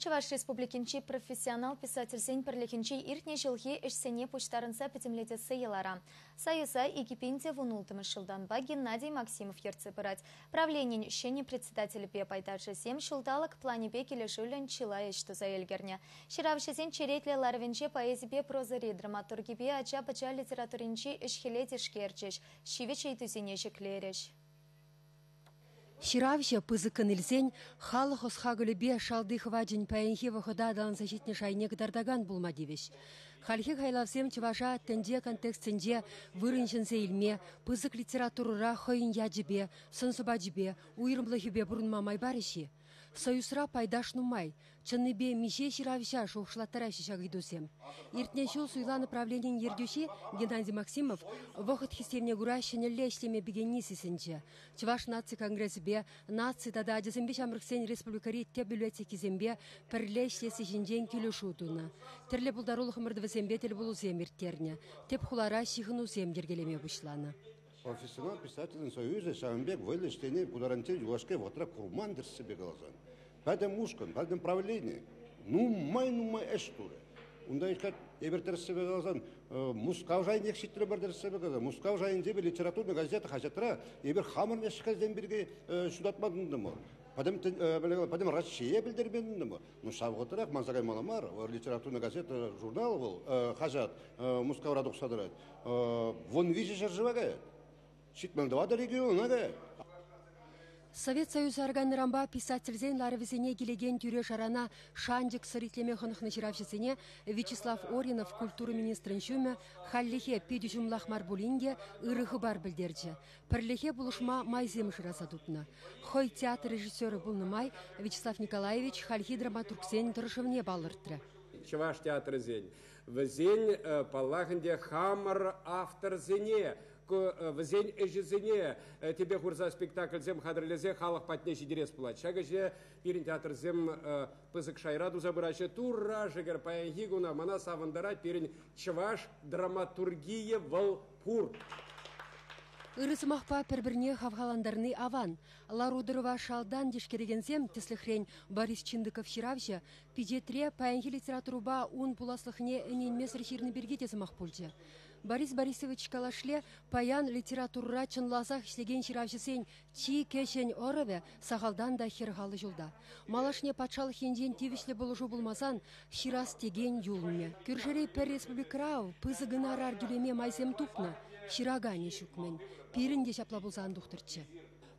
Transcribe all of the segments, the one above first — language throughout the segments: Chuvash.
Чӑваш Республикинчи профессионал писательсен пӗрлӗхӗнче иртнӗ ҫулхи ӗҫсене пуҫтарӑнса пӗтӗмлетесси йӑлара. Союза 2016-мӗш ҫултанпа Геннадий Максимов ертсе пырать. Правленин ҫӗнӗ председателӗпе пайташӗсем ҫулталӑк планӗпе килӗшӳллӗн чылай ӗҫ туса ӗлкӗрнӗ. Ҫыравҫӑсен черетлӗ ларӑвӗнче поэзипе прозӑри, драматургипе ача-пӑча литературинчи ӗҫ-хӗле тишкерчӗҫ, ҫивӗч ыйтусене ҫӗклерӗҫ. Ҫыравҫӑ пысӑккӑн илсен халӑх ӑс-хакӑлӗпе шалти хӑвачӗн паянхи вӑхӑта аталанса ҫитнӗ шайне кӑтартакан пулма тивӗҫ. Хальхи хайлавсем чӑваша тӗнче контекстӗнче вырӑн ҫӗнсе илме, пысӑк литературӑра хӑйӗн ячӗпе, сӑн-сӑпачӗпе, уйрӑмлӑхӗпе пурӑнма май парӗҫ-и? Союзра пайташ нумай. Чӑннипе миҫе ҫыравҫа шухӑшлаттараҫҫӗ ҫак ыйтусем? Иртнӗ ҫул суйланӑ правленин ертӳҫи Геннадий Максимов вӑхӑт хистевне кура ҫӗнӗлле ӗҫлеме пикенни сисӗнчӗ. Чӑваш наци конгресӗпе, наци тата ачасемпе ҫамрӑксен республикӑри тӗп библиотекисемпе пӗрле ӗҫлесси ҫинчен килӗшӳ тунӑ. Тӗрлӗ пултарулӑх ӑмӑртӑвӗсемпе тӗлпулусем ирттернӗ. Тӗп хулара ҫыхӑнусем йӗркелеме пуҫланӑ. Профессионал писателӗн союзӗ ҫавӑн пек вӑйлӑ ӗҫлени ку таранччен юлашки вӑхӑтра курман тӗрӗссипе каласан. Пӗтӗм ушкӑн, пӗтӗм правлени нумай-нумай ӗҫ турӗ. Унта эпир тӗрӗссипе каласан Мускав шайнех ҫитрӗмӗр тӗрӗссипе каласан. Мускав шайӗнче литературная газета хаҫатра эпир хамӑр ӗҫ-хӗлсем пирки ҫутатма тытӑнтӑмӑр. Пӗтӗм Раҫҫее пӗлтерме тытӑнтӑмӑр. Ну, ҫав вӑхӑтрах манса каймалла мар, литературная газета, журнал вӑл, хаҫат Мускавра тухса тӑрать. 13 ҫӗршыва каять. 74 региона каять. Совет Союзӗ арканнӑранпа писательсен ларӑвӗсене килекен тӳре-шарана шанчӑксӑр итлеме хӑнӑхнӑ ҫыравҫӑсене Вячеслав Оринов культура министрӗн ҫумӗ хальлӗхе питӗ ҫумлах мар пулин те ырӑ хыпар пӗлтерчӗ. Пӗрлӗхе пулӑшма майсем шыраса тупнӑ. Хӑй театр режиссерӗ пулнӑ май Вячеслав Николаевич хальхи драматургсен тӑрӑшӑвне палӑртрӗ. Чӑваш театрӗсен вӗсен, паллах ӗнтӗ, хамӑр авторсене вӗсен ӗҫӗсене тӗпе хурса спектакльсем хатӗрлесе халӑх патне ҫитерес пулать. Ҫак ӗҫе пирӗн театрсем пысӑк шайра туса пыраҫҫӗ. Турра шӗкӗр, паянхи куна мана савӑнтарать пирӗн чӑваш драматургийӗ вӑл пур. Ырӑ сӑмахпа пӗр-пӗрне хавхалантарни аван. Лару-тӑрӑва шалтан тишкерекенсем, тӗслӗхрен, Борис Чиндыков ҫыравҫӑ, пичетре паянхи литературӑпа ун пуласлӑхне ӗненмесӗр ҫырнӑ пирки те сӑмах пулчӗ. Борис Борисович калашле, паян литературӑра чӑнласах ӗҫлекен ҫыравҫӑсен чи кӗҫӗн ӑрӑвӗ сахалтан та 40 ҫулта. Малашне патшалӑх енчен тивӗҫлӗ пулӑшу пулмасан ҫырас текен юлмӗ. Кӳршӗри пӗр республикӑра ав пысӑк гонорар тӳлеме майсем тупнӑ, ҫыраканӗ ҫук-мӗн. Пирӗн те ҫапла пулса ан тухтӑрччӗ.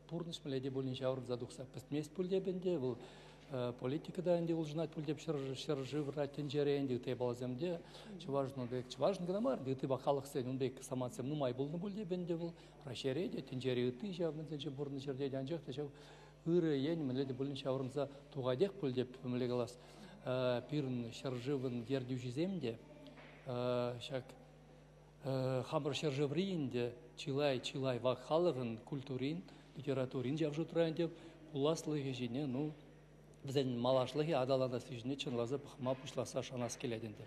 Пурнӑҫ мӗнле те пулин ҫаврӑнса тухса пӗтмест пуль теп ӗнтӗ. Вӑл политика та ӗнтӗ улшӑнать пуль теп ҫӗршывра, тӗнчере ӗнтӗ ытти япаласем те. Чӑвашӑн ун пек чӑвашӑн кӑна мар, ытти халӑхсен ун пек самантсем нумай пулнӑ пуль теп ӗнтӗ вӑл. Раҫҫейре те, тӗнчери ытти ҫав мӗнсенче пурӑннӑ ҫӗрте те, анчах та ҫав ырӑ ен мӗнле те пулин ҫаврӑнса тухатех пуль теп, мӗнле калас, пирӗн ҫӗршывӑн ертӳҫисем те ҫак хамӑр ҫӗршыври ӗнтӗ чылай-чылай вак халӑхӑн культурин, литературин ҫав шутра ӗнтӗ пуласлӑхӗ ҫине, ну, вӗсен малашлӑхӗ аталанасси ҫине чӑнласа пӑхма пуҫласса шанас килет ӗнтӗ.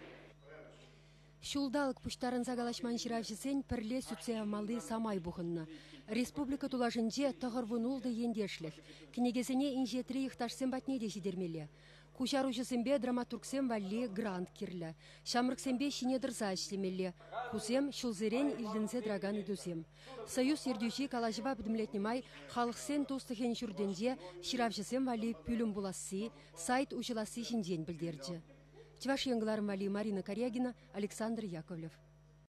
Ҫулталӑк пуҫтарӑнса калаҫман ҫыравҫӑсен пӗрле сӳтсе явмалли самай пухӑннӑ. Республика тулашӗнче 96 ентешлӗх. Кӗнекесене инҫетри йӑхташсем патне те ҫитермелле. Куҫаруҫӑсемпе драматургсем валли грант кирлӗ. Ҫамрӑксемпе ҫине тӑрса ӗҫлемелле. Кусем ҫулсерен илтӗнсе тӑракан ыйтусем. Союз ертӳҫи калаҫӑва пӗтӗмлетнӗ май халӑхсен туслӑхӗн ҫуртӗнче ҫыравҫӑсем валли пӳлӗм пуласси, сайт уҫӑласси ҫинчен пӗлтерчӗ. Чӑваш Ен кӑларӑм валли Марина Карягина, Александр Яковлев.